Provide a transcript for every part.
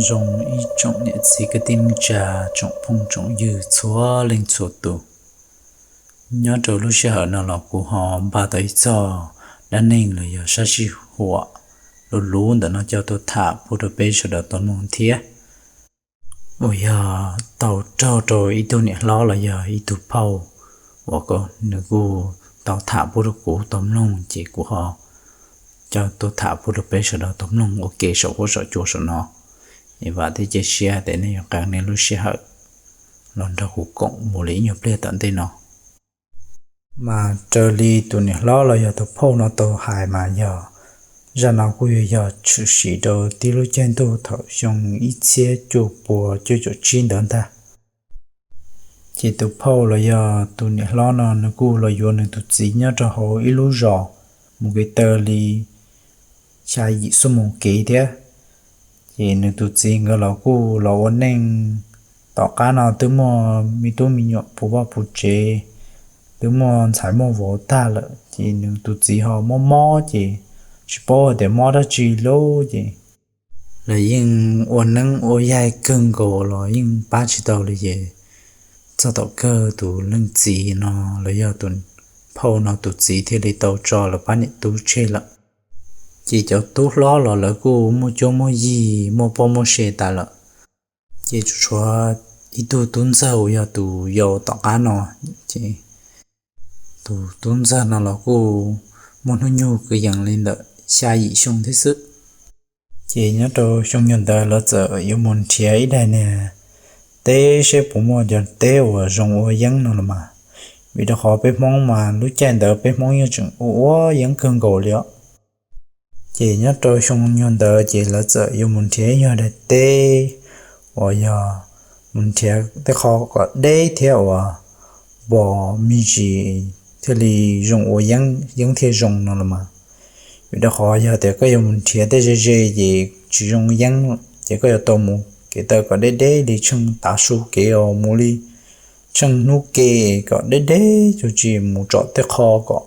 Zoo ib tsoom niam txiv kwv tij neej tsa, tsoom phooj tsoom ywg txhua leej txhua tus, nyob rau lub sij hawm no los kuv ho npaj tau ib txog dab neeg los yog sab sij huam luv luv ntawm no coj tuaj tham pub rau peb sawv daws tau mloog thiab. Uas yog tau raug rau ib tug niam hlob los yog ib tug phauj uas nws kuj tau tham pub rau kuv tau mloog, ces kuv ho coj tuaj tham pub rau peb sawv daws tau mloog ua ke saum huab saum cua saum no. Es vam thiab cia siab tias nej yuav qee nej lub sij hawm los nrog kuv koom mus li ib nyuag pliag tom ntej no. Mas raws li tus niam hlob los yog tus phauj no tau hais mas yog zaj no kuj yuav yog tshwm sim rau tib lub caij ntuj thaum xyoo ib txhiab cuaj puas cuaj caum tsib ntawd ntag. Ces tus phauj los yog tus niam hlob no nws kuj los yuav nws tus txiv nyob rau hauv ib lub zos mus kev taw li xya yim xuab moos kev thiab. Ces nws tus txiv nkawd los kuj los ua neej, tom qab no twb muaj me tub me nyuam puv vaj puv tsev, twb muaj ntxhais muaj vauv tag lawm, ces nws tus txiv ho mob mob ces tsis paub hais tias mob dab tsi lawm ces lawv yeej ua neeb ua yaig kawg nkaus los yeej pab tsis tau li ces txog thaum kawg tus leej txiv no los yog tus phauj no tus txiv thiaj li tau tso lawv pab niam tub tseg lawm. Ces cov tub hlob los lawv kuj muaj cuab muaj yig muaj poj muaj se tas lawm. Ces tsuas tshuav ib tug tub ntxawg uas yog tus yau tom qab no. Ces tus tub ntxawg no los kuj muaj hnub nyoog kwv yees li ntawm xya yim xyoo thiab xwb. Ces nyob rau xyoo nyuag ntawd lawv txawm yuav mus nrhiav ib daim niag teb seb puas muaj cov teb uas zoo ua yeeb no los mas, vim rau qhov peb Hmoob mas lub caij ntawd peb Hmoob yeej tseem ua ua yeeb kawg nkaus li os. Ces nyob rau xyoo nyuag ntawd ces lawv txawm yuav mus nrhiav ib nyuag daim teb uas yog mus nrhiav tej qho kom deb thiab uas npog me ntsis thiaj li zoo ua yeeb, yeeb thiaj zoo no los mas. Vim rau qhov yog tias koj yuav mus nrhiav tej ze ze ces tsis zoo yeeb, ces koj yuav tau mus kev taw kom deb deb li tsheej tav su kev uas mus li tsheej hnub ke kom deb deb cuag tsis mus tsom tej qho kom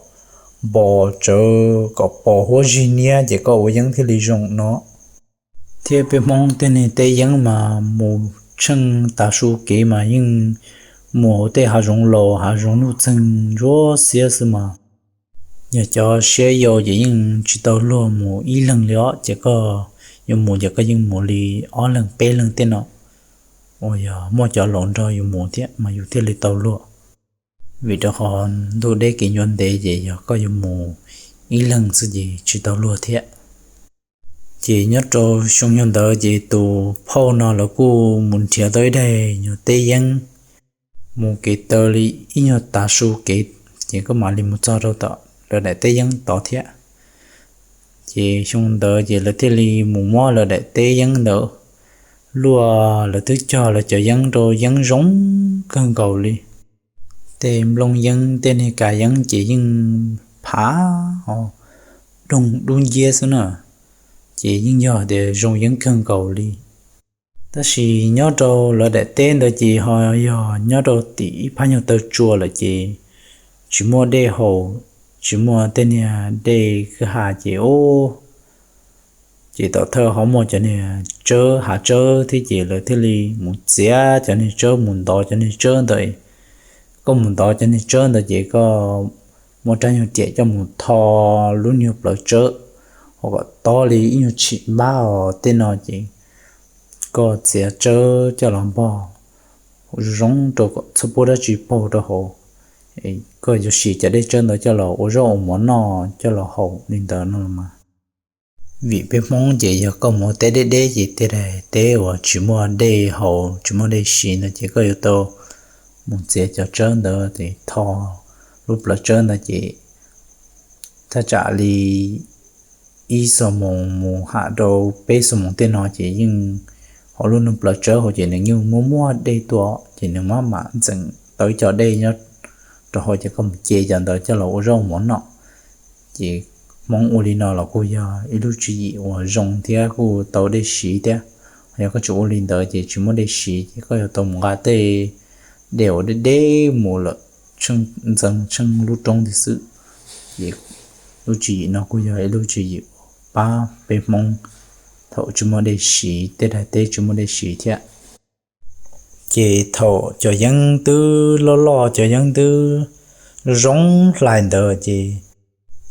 npog tsawv kom pos huab zig niab ces koj ua yeeb thiaj li zoo no. Thiab peb Hmoob tej niag teb yeeb mas mus tsheej tav su kev mas yeej mus hauv tej hav zoov laus hav zoov nuj txeeg ntsuab xiab xwb mas. Yog cov siab yau ces yeej tsis tau luag mus ib leeg li os, ces koj yuav mus ces koj yeej mus li ob leeg peb leeg tej no uas yog muaj cov laus nrog yus mus thiab mas yus thiaj li tau luag. Vim rau qhov ntuj deb kev ncua ntev ces yog koj yuav mus ib leeg xwb ces tsis tau luag thiab. Ces nyob rau xyoo nyuag ntawd ces tus phauj no lawv kuj mus nrhiav tau ib daim nyuag teb yeeb mus kev taw li ib nyuag tav su kev, ces koj mam li mus txog rau tom lawv daim teb yeeb tod thiab. Ces xyoo ntawd ces lawv thiaj li mus muab lawv daim teb yeeb ntawd luaj, lawv twb cog lawv cov yeeb rau yeeb zoo kawg nkaus li. Tej nplooj yeeb tej niag kas yeeb ces yeej phav doog dub nciab xwb na, ces yeej yog tias zoo yeeb kawg nkaus li. Tab sis nyob rau lawv daim teb ntawd ces ho yog nyob rau tim ib phab nyuag taw tsua lawm ces tsis muaj dej haus, tsis muaj tej niag dej kwj ha ces ub, ces tom thawj ho muaj cov niag tsawb hav tsawb thiab ces lawv thiaj li mus txiav cov niag tsawb mus ntov cov niag tsawb ntawd. Koj mus ntov cov niag tsawb ntawd ces koj muab rab nyuag riam coj mus tho lub nyuag plawv tsawb, ho kom tob li ib nyuag tshim npab os tej no ces koj txiav tsawb coj los npog zoo zoo rau kom txhob pub dab tsi paug rau hauv. Koj yuav siv cov dej tsawb ntawd coj los ua zaub ua mov noj coj los haus li ntawd no los mas. Vim peb Hmoob ces yog koj mus ua teb deb deb ces tej daim teb uas tsis muaj dej haus tsis muaj dej siv ntawd ces koj yuav tau mus txiav cov tsawb ntawd ces tho lub plawv tsawb ntawd ces thaj tsam li ib xuab moos mus ham rau peb xuab moos tej no ces yeej hauv lub niag plawv tsawb hauv ces nws yeej muaj muaj dej tuaj ces nws maj mam ntxeem tau ib co dej nyob rau hauv ces koj mus ce cov ntawd coj los ua zaub ua mov noj. Ces Hmoob ua li no los kuj yog ib lub tswv yim uas zoo thiab kuj tau dej siv thiab. Yog koj tsis ua li ntawd ces tsis muaj dej siv ces koj yuav tau mus nqa tej dej uas deb deb mus lawm tsheej ntxeev tsheej lub roob thiab xwb. Ces lub tswv yim no kuj yog ib lub tswv yim uas pab peb Hmoob thaum tsis muaj dej siv, tej daim teb tsis muaj dej siv thiab. Ces thaum cov yeeb twb loj loj, cov yeeb twb zoo hlais ntawd ces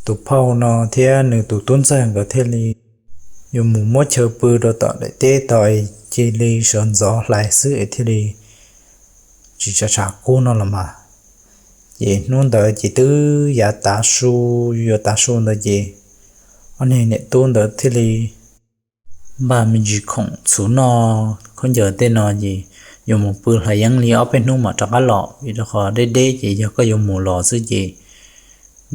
tus phauj no thiab nws tus tub ntxawg nkawd thiaj li yuav mus muab chaw pw rau tom daim teb tod, cia li sawv ntxov hlais xwb es thiaj li tsis tshav tshav kub no los mas. Ces hnub ntawd ces twb yav tav su, yuav tav su ntawd ces ob niag niam tub ntawd thiaj li npaj me ntsis khoom txhuv noj khaub ncaws tej no ces yuav mus pw hlais yeeb li ob peb hnub mam rov qab los, vim rau qhov deb deb ces yog koj yuav mus los xwb ces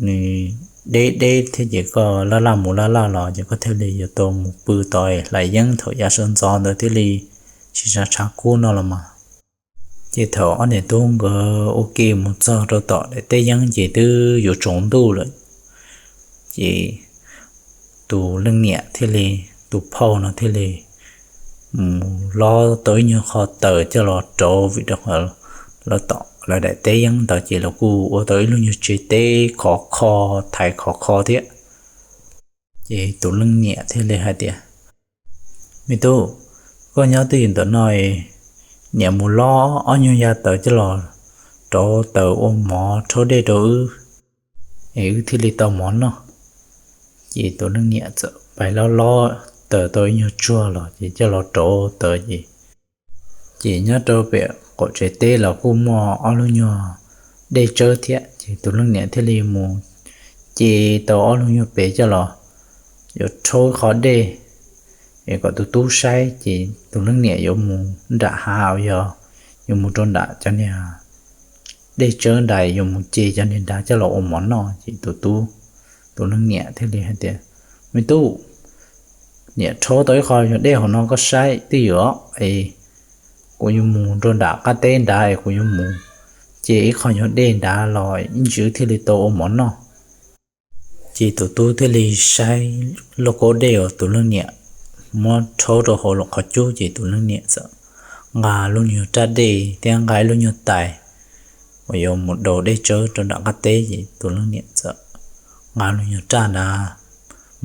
nws deb deb thiab ces koj laj laj mus laj laj los ces koj thiaj li yuav tau mus pw tod hlais yeeb thaum yav sawv ntxov ntawd thiaj li tsis tshav tshav kub no los mas. Ces thaum ob niam tub nkawd ua ke mus txog rau tom daim teb yeeb ces twb yuav tsaus ntuj lawm. Ces tus leej niam thiaj li, tus phauj no thiaj li mus lob tau ib nyuag qho taws coj los rauv, vim rau qhov lawv tom lawv daim teb yeeb ntawd ces lawv kuj ua tau ib lub nyuag tsev teb khov kho, thaiv khov kho thiab. Ces tus leej niam thiaj li hais tias, Me tub, koj nyob twj ywm ntawm no, niam mus lob ob nyuag ya taws coj los rauv taws ua mov rhaub dej rau wb, es wb thiaj li tau mov noj. Ces tus leej niam txawm pais lob lob taws tau ib nyuag tsuag los ces coj los rauv taws ces, ces nyob rau pem qaum tsev teb los kuj muaj ob lub nyuag dej tsawb thiab, ces tus leej niam thiaj li mus ce tau ob lub nyuag pem coj los yuav rhaub qhov dej es kom tus tub saib, ces tus leej niam yuav mus nram hav, yog yuav mus rau nram cov niag dej tsawb nrad, yuav mus ce cov niag nrad coj los ua mov noj. Ces tus tub, tus leej niam thiaj li hais tias, Me tub, niam rhaub tau ib qho nyuag dej hauv no koj saib twj ywm os, es kuv yuav mus rau nram qab teb nrad es kuv yuav mus ce ib qho nyuag dej nrad los ib ntsis wb thiaj li tau ua mov noj. Ces tus tub thiaj li saib lauj kaub dej uas tus leej niam muab rhaub rau hauv lub qhov cub, ces tus leej niam txawm nqa lub nyuag raj dej thiab nqa ib lub nyuag tais uas yuav mus daus dej tsawb rau nram qab teb, ces tus leej niam txawm nqa lub nyuag raj ntawd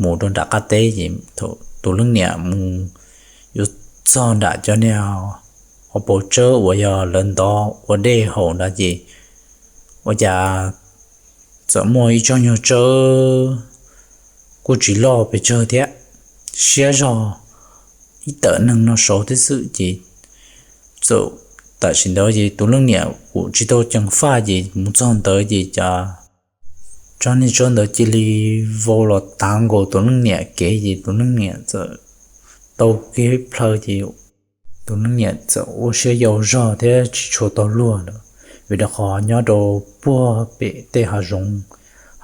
mus rau nram qab teb. Ces thaum tus leej niam mus yuav txog nram cov niag hauv paus tsawb uas yog lawv ntov ua dej haus ntawd ces ua cas txawm muaj ib tsob nyuag tsawb kuj tsis loj pes tsawg thiab, siab zog ib tawm neeg no saud thiab xwb. Ces txawm tam sim ntawd ces tus leej niam kuj tsis tau ceev faj, ces mus txog ntawd ces cas tsob niag tsawb ntawd cia li vau los tav nkaus tus leej niam kev, ces tus leej niam txawm tau kev plhaw, ces tus leej niam txawm ua siab yau zog thiab tsis tshua tau luag lawm, vim rau qhov nyob rau puag pem tej hav zoov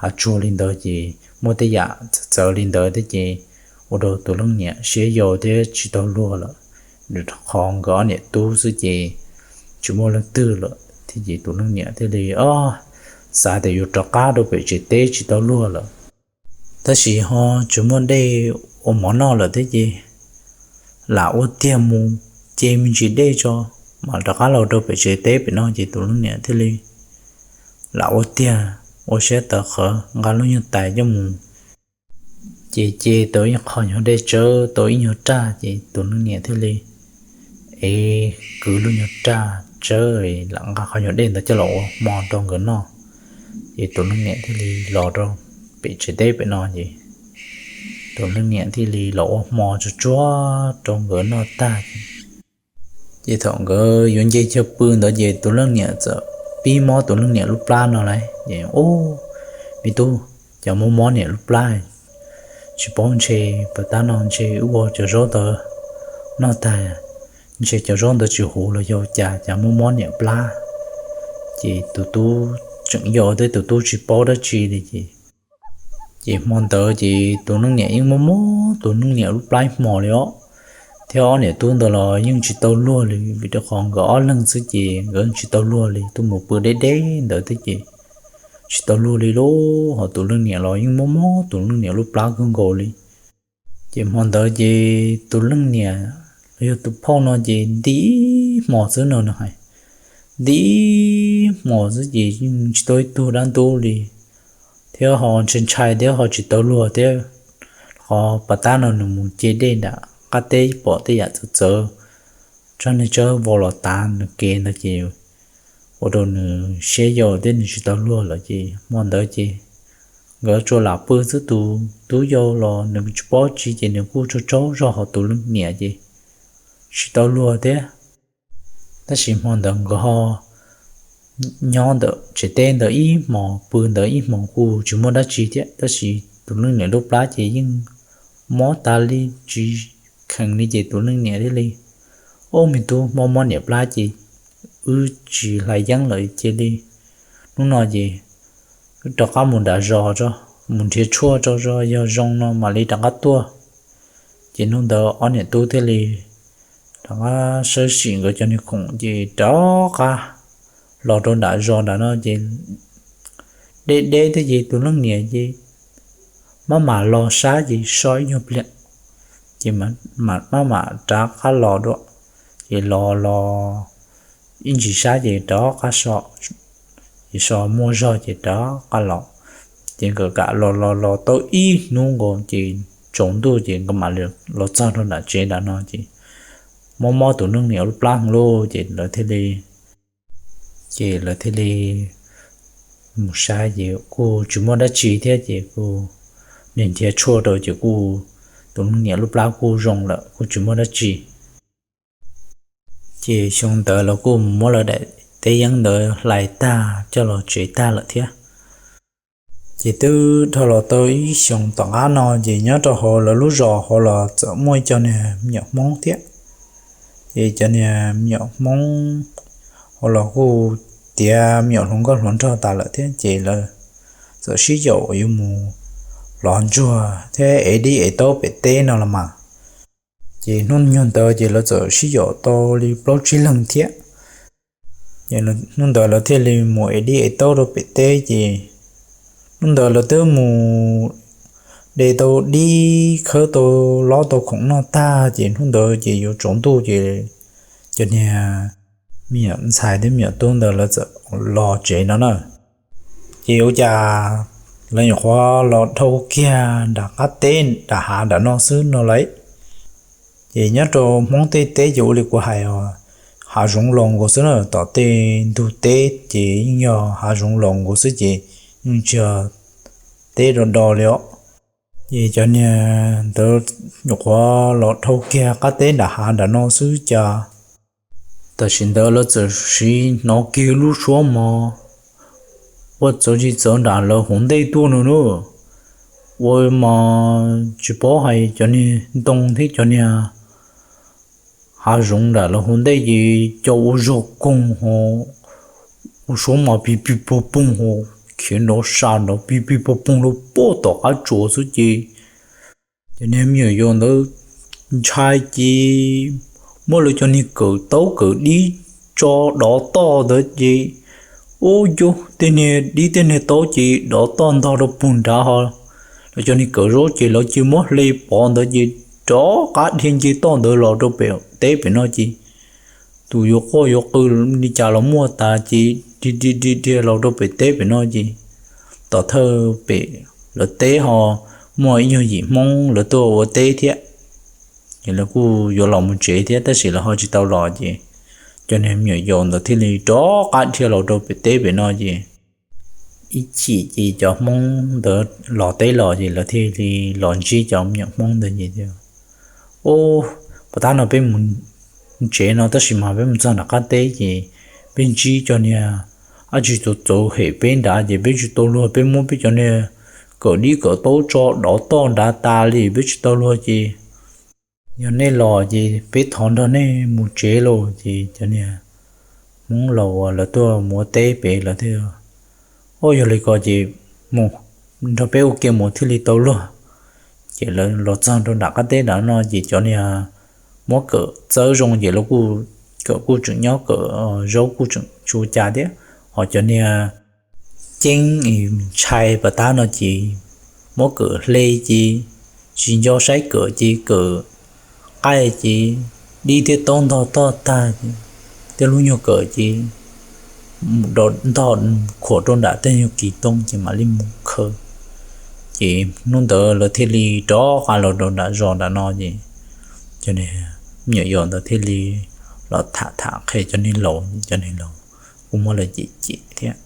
hav tsuag li ntawd ces muaj tej yam txawv txawv li ntawd thiab, ces ua rau tus leej niam siab yau thiab tsis tau luag lawm. Vim rau qhov nkawd ob niam tub xwb ces tsis muaj leej twg lawm thiab, ces tus leej niam thiaj li xav tias yuav rov qab rau pem tsev teb tsis tau luag lawm. Tab sis ho tsis muaj dej ua mov noj lawm thiab, ces lam ua tiag mus ce me ntsis dej tso mam rov qab los rau pem tsev teb pem no. Ces tus leej niam thiaj li lam ua tiag, ua siab tawv qhawv nqa lub nyuag tais coj mus ces ce tau ib qho nyuag dej tsawb tau ib nyuag raj, ces tus leej niam thiaj li ev kwv lub nyuag raj tsawb lam nqa qhov nyuag dej ntawd coj los ua hmo rau nkawd noj. Ces tus leej niam thiaj li los rau pem tsev teb pem no, ces tus leej niam thiaj li los ua hmo tsuag tsuag rau nkawd noj tag. Ces thaum nkawd yuav nce chaw pw ntawd ces tus leej niam txawm pib mob tus leej niam lub plab no lawm. Ces, Ub, me tub, cas mob mob niam lub plab? Tsis paub, ntshe pab tab no ntshe wb ua cov zaub ntawd noj tag, ntshe cov zaub ntawd tsis huv los yog cas, cas mob mob niam plab. Ces tus tub tseem yau thiab tus tub tsis paub dab tsi li ces, ces hmo ntawd ces tus leej niam yeej mob mob tus leej niam lub plab hmo li os. Thiab ob niam tub ntawd los yeej tsis tau luag li, vim rau qhov nkawd ob leeg xwb ces nkawd tsis tau luag li, tuaj mus pw deb deb ntawd thiab ces tsis tau luag li lauj. Ho tus leej niam los yeej mob mob tus leej niam lub plab kawg nkaus li. Ces hmo ntawd ces tus leej niam los yog tus phauj no ces nti ib hmos xwb no nws hais, nti ib hmos xwb ces yeej tsis tau ib tug dab ntub li, thiab ho ntshai ntshai thiab ho tsis tau luag thiab. Qhov pas tab no nws mus ce dej nram qab teb pom tej yam txawv txawv, tsab neeg tsawb vau los tav nws kev ntawd ces ua rau nws siab yau thiab nws tsis tau luag lawm ces hmo ntawd ces nkawd tsuas lam pw xwb, tus tub yau los nws tsis paub tsi ces nws kuj tsaug tsaug zog hauv tus leej niam ces tsis tau luag thiab. Tab sis hmo ntawd nkawd ho nyob ntawm tsev teb ntawd ib hmos pw ntawd ib hmos kuj tsis muaj dab tsi thiab, tab sis tus leej niam lub plab ces yeej mob tas li, tsis kheev li ces tus leej niam thiaj li, Ob, me tub, mob mob niam plab ces wb tsis hlais yeeb lawm cia li, hnub no ces wb rov qab mus nram zos tso, mus nrhiav tshuaj tso, yog zoo no mam li rov qab tuaj. Ces hnub ntawd ob niam tub thiaj li rov qab sawb sim nkawd cov niag khoom ces rov qab los rau nram zos nram no ces deb deb thiab ces tus leej niam ces maj mam los sab ces so ib nyuag pliag ces maj mam rov qab los dua, ces los los ib ntsis sab ces rov qab so, ces so muaj zog ces rov qab los. Ces nkawd kam los los los tau ib hnub nkaus ces tsaus ntuj ces nkawd mam li los txog rau nram tsev nram no ces mob mob tus leej niam lub plab heev lauj ces lawv thiaj li, ces lawv thiaj li mus saib ces kuj tsis muaj dab tsi thiab ces kuj nrhiav tshuaj rau ces kuj tus leej niam lub plab kuj zoo lawm kuj tsis muaj dab tsi. Ces xyoo ntawd lawv kuj mus muab lawv daim teb yeeb ntawd hlais tag coj los tsev tag lawm thiab. Ces twb dhau los tau ib xyoos tom qab no ces nyob rau hauv lawv lub zos hauv los txawm muaj ib co niag me nyuam Hmoob thiab. Ces cov niag me nyuam Hmoob hauv los kuj tiav me nyuam hluas nkauj hluas nraug tas lawm thiab ces lawv txawm sib yaum yuav mus lov ntsuag thiab ev dib ev taub pem teb no los mas. Ces hnub nyoog ntawd ces lawv txawm sib yaum tau li plaub tsib leeg thiab. Hnub ntawd lawv thiaj li mus ev dib ev taub rau pem teb ces hnub ntawd lawv twb mus de tau dib khawb tau lob tau khoom noj tag ces hnub ntawd ces yuav tsaus ntuj ces cov niag me nyuam ntxhais thiab me nyuam tub ntawd lawv txawm los tsev no na. Ces ua cas lawv nyuam qhuav los dhau kiag nram qab teb nram hav nram no xwb no lauj. Ces nyob rau Hmoob tej teb ces ua li kuv hais os, hav zoov laus nkaus xwb na, tom tej ntug teb ces yeej yog hav zoov laus nkaus xwb ces yeej tsis yog teb do do li os. Ces cov niag ntawd nyuam qhuav los dhau kiag qab teb nram hav nram no xwb cas tam sim ntawd lawv txawm siv hnov kiag lub suab mos ua txawv tsis txawv nram lawv hauv ntej tuaj no na. Ua mas tsis paub hais cov niag ntoo thiab cov niag hav zoov nram lawv hauv ntej ces co ua zog koog ho ua suab mos pig pig pog poog ho khiav nrov sa nrov pig pig pog poog rau puag tom qab tsuas xwb ces cov niag me nyuam yaus ntawd ntshai ces muab lawv cov niag kawm taub kawm dib tso dov toj ntawd ces ub yug tej niag dib tej niag taub ces dov toj ntog rau puag nrad ho lawv cov niag kawm zaub ces lawv cia muab hle pov ntawd ces rov qab dhia nce toj ntawd los rau pem teb pem no ces tus yuav quaj yuav qw li cas los muaj tas ces dhia dhia dhia los rau pem teb pem no ces tom thawj pem lawv teb ho muaj ib nyuag yim Hmoob lawv tuaj ua teb thiab. Ces lawv kuj yuav los mus tsev thiab tab sis lawv ho tsis tau los ces cov niag me nyuam yaus ntawd thiaj li rov qab dhia los rau pem teb pem no ces ib chim ces cov Hmoob ntawd los teb los ces lawv thiaj li los ntsib cov me nyuam Hmoob ntawd ces tias, Ub, puag ta no peb mus tsev no tab sis mas peb mus txog nram qab teb ces peb ntsib cov niag dab tsi txawv txawv hem peb nrad ces peb tsis tau luag, peb muab peb cov niag kawm dib kawm taub tso dov toj nrad tas li peb tsis tau luag ces yog nej los ces peb thov nrog nej mus tsev lauj. Ces cov niag Hmoob laus uas lawv tuaj mus ua teb pem lawv thiaj, Ub, yog li ko ces mus nrog peb ua ke mus thiaj li tau luag. Ces lawv los txog rau nram qab teb nram no ces cov niag muab kawm txawb zoo ces lawv kuj kawm kuj tseem nyob kawm zaub kuj tseem tsis ua cas thiab, ho cov niag ceeb ntshai puag ta no ces muab kawm hle ces tsis nco saib kawm ces kawm qaij ces dib thiab taub ntog toj tag ces tej lub nyuag kawm ces ntog khuam rau nram tej nyuag kis tooj ces mam li mus khaws. Ces hnub ntawd lawv thiaj li rov qab los rau nram zos nram no ces Cov me nyuam yaus ntawd thiaj li los tham tham qhia cov niag laus, cov niag laus kuj muab lawv cem cem thiab.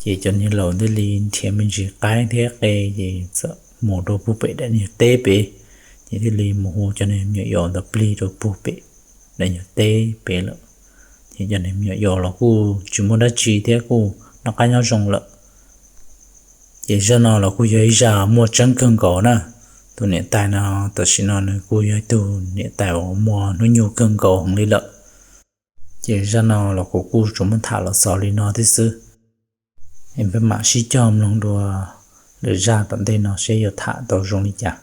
Ces cov niag laus thiaj li nrhiav me ntsis qaib thiab qe, ces txawm mus rau puag pem daim nyuag teb pem, ces thiaj li mus hu cov niag me nyuam yaus ntawd plig rau puag pem daim nyuag teb pem lawm. Ces cov niag me nyuam yaus los kuj tsis muaj dab tsi thiab kuj noj qab nyob zoo lawm. Ces zaj no los kuj yog ib zaj muaj tseeb kawg nkaus na. Tus niam tais no tam sim no nws kuj yog ib tug niam tais uas muaj hnub nyoog kawg nkaus heev li lawm. Ces zaj no los kuv kuj tsuas muab tham los xaus li no thiab xwb. Es peb mam sib cog mloog dua lwm zaj tom ntej no seb yuav tham tau zoo li cas.